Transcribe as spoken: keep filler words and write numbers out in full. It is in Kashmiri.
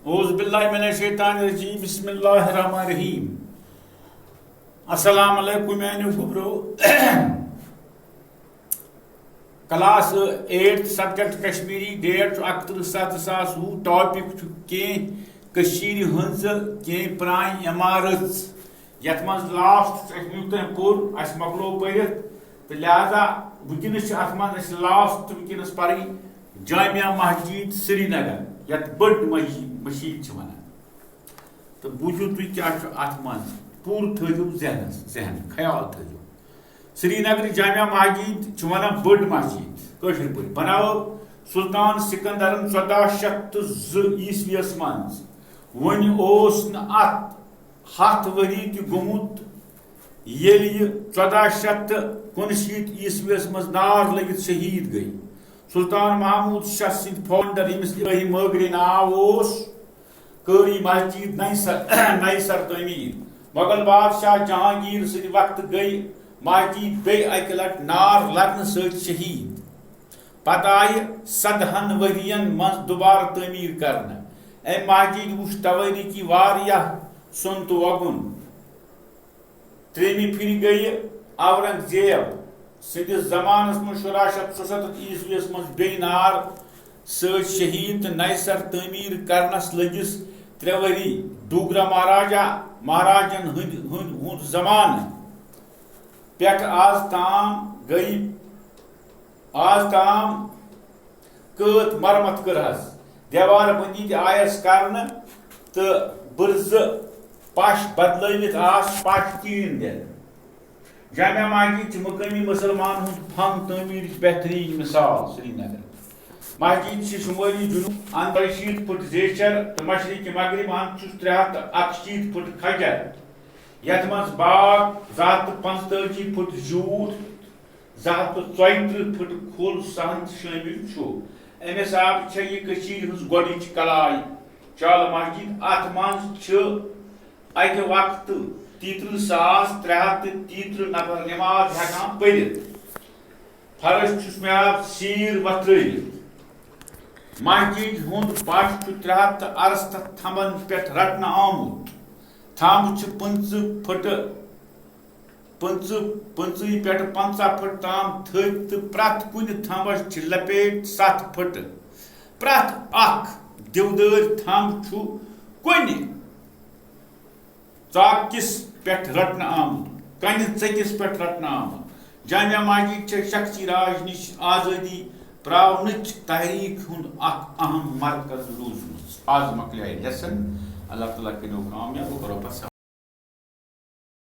اعوذ باللہ من الشیطان الرجیم، بسم اللہ الرحمن الرحیم۔ السلام علیکم میانیو گوبرو۔ Class eighth, subject Kashmiri, date چھُ اکترٕہ ستھ زٕ ساس وُہ، ٹاپک چھُ کینٛہہ کٔشیٖرِ ہٕنٛز کینٛہہ پرٛانہِ عمارژ، یتھ منٛز لاسٹ چھُ اَسہِ وُنیُک تام کوٚر، اَسہِ مۄکلوو پٔرِتھ، تہٕ لہذا وٕنکیٚنَس چھِ اَتھ منٛز اَسہِ لاسٹ وٕنکیٚنَس پَرٕنۍ جامع مسجد سرینگر، یَتھ بٔڑ مسجد، مٔشیٖد چھِ وَنان۔ تہٕ بوٗزِو تُہۍ کیٛاہ چھُ اَتھ منٛز، پوٗرٕ تھٲیِو ذہنَس، ذہن، خیال تھٲیِو۔ سرینگرٕچ جامع مسجد چھِ وَنان بٔڑ مسجد کٲشِر پٲٹھۍ۔ بنٲو سلطان سکندرن ژۄداہ شیٚتھ تہٕ زٕ عیسویَس منٛز۔ وۄنۍ اوس نہٕ اَتھ ہَتھ ؤری تہِ گوٚمُت، ییٚلہِ یہِ ژۄداہ شیٚتھ تہٕ کُنشیٖتھ عیسویَس منٛز نار لٔگِتھ شہیٖد گٔے۔ سلطان محمود شاہ سٕنٛدِ فاؤنڈر، ییٚمِس ابراہیم مٲگرے ناو اوس، کٔر یہِ مسجد نَیہِ سر، نَیہِ سر تعمیٖر۔ مغل بادشاہ جہانگیر سٕنٛدِ وقتہٕ گٔے مسجد بیٚیہِ اَکہِ لٹہِ نار لگنہٕ سۭتۍ شہیٖد۔ پتہٕ آیہِ سدہن ؤرین منٛز دُبارٕ تعمیٖر کرنہٕ۔ أمۍ مسجد وُچھ توٲریٖخی واریاہ سوٚن تہٕ وۄگُن۔ ترٛیٚیمہِ پھِرِ گٔیہِ اورنگزیب سٕنٛدِس زمانس منٛز شُراہ شیٚتھ ژُسَتتھ عیسویَس منٛز بیٚیہِ نار سۭتۍ شہیٖد تہٕ نَیہِ سر تعمیٖر کرنس لٔگِس ترٛےٚ ؤری۔ ڈوگرہ مہاراجا، مہاراجن ہٕنٛدِ، ہٕنٛدِ، ہُنٛد زمانہٕ پٮ۪ٹھ آز تام گٔیہِ، آز تام کٲت مرمت کٔرہَس، دیوار بندی تہِ آیس کرنہٕ تہٕ بُرزٕ پش بدلٲوِتھ آس پش ٹیٖن دِنہٕ۔ جامع مسجد چھِ مقٲمی مسلمان ہُنٛد فن تعمیرٕچ بہتریٖن مثال۔ سرینگر مسجد چھِ شمٲلی جنوب اندر شیٖتھ فٹ زیچھر تہٕ مشرق مغرب اند چھُس ترٛےٚ ہَتھ تہٕ اَکشیٖتھ فٹ کھجر، یتھ منٛز باغ زٕ ہَتھ تہٕ پنٛژتٲجی فٹ زیوٗٹھ، زٕ ہَتھ تہٕ ژۄیہِ ترٕٛہ فٹ کھُل سہن شٲمِل چھُ۔ امہِ حسابہٕ چھےٚ یہِ کٔشیٖرِ ہٕنٛز گۄڈٕنِچ کلاے چالہٕ مسجد۔ اتھ منٛز چھِ اکہِ وقتہٕ تیترٕہ ساس ترٛےٚ ہَتھ تہٕ تیترٕہ نفر نماز ہٮ۪کان پٔرِتھ۔ فرش چھُس مےٚ سیٖر وۄتھرٲوِتھ۔ مسجد ہُنٛد پش چھُ ترٛےٚ ہَتھ تہٕ اَرسَتتھ تھمبن پٮ۪ٹھ رٹنہٕ آمُت۔ تھمب چھِ پٕنٛژٕہ فٹہٕ، پٕنٛژٕہ، پٕنٛژٕہہِ پٮ۪ٹھٕ پنٛژاہ فٹ تام تھٔدۍ تہٕ پرٛٮ۪تھ کُنہِ تھمبس چھِ لپیٹ ستھ فٹہٕ۔ پرٛٮ۪تھ اکھ دیودٲرۍ تھمب چھُ کُنہِ ژاکِس پٮ۪ٹھ رٹنہٕ آمُت، کنہِ ژٔکِس پٮ۪ٹھ رٹنہٕ آمُت۔ جامع مسجد چھےٚ شخصی راج نِش آزٲدی پراونٕچ تحریک ہُنٛد اکھ اہم مرکز روٗزمٕژ۔ آز مۄکلیے lesson۔ اللہ تعالیٰ کٔرِو کامیاب، بہٕ کرو پتہٕ